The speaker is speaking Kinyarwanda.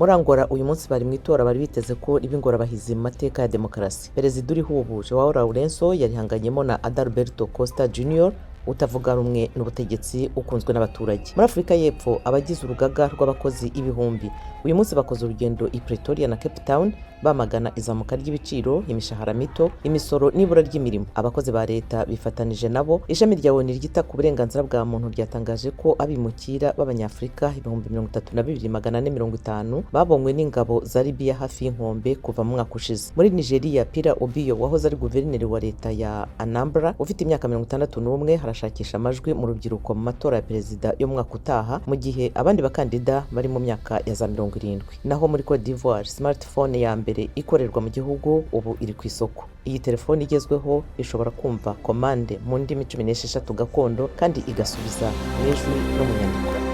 Muri Angola, uyu munsi bari mu itora bari biteze ko riba ingorabahizi mu mateka ya demokarasi. Perezida uriho ubu, Joao Lourenço, yarihanganyemo na Adalberto Costa Junior utavuga rumwe n'ubutegetsi, ukunzwe n'abaturage. Muri Afurika y'Epfo, abagize urugaga rw'abakozi 1000 uyu munsi bakoze urugendo i Pretoria na Cape Town bamagana izamuka ry'ibiciro, imishahara mito, imisoro n'ibura ry'imirimo. Abakozi ba leta bifatanije nabo. Ishami rya ONU ryita ku burenganzira bwa muntu ryatangaje ko abimukira b'Abanyafurika 32,450 babonywe n'ingabo za Libiya hafi y'inkombe kuva mu mwaka ushize. Muri Nigeria, Peter Obi wahoze ari guverineri wa leta ya Anambra, ufite imyaka 61, arashakisha amajwi mu rubyiruko mu matora ya perezida yo mu mwaka utaha, mu gihe abandi bakandida bari mu myaka ya za 70. Naho muri Cote d'Ivoire, smartphone ya mbere ikorerwa mu gihugu ubu iri ku isoko. Iyi telefone igezweho ishobora kumva komande mu ndimi 16 gakondo kandi igasubiza mu ijwi no mu nyandiko.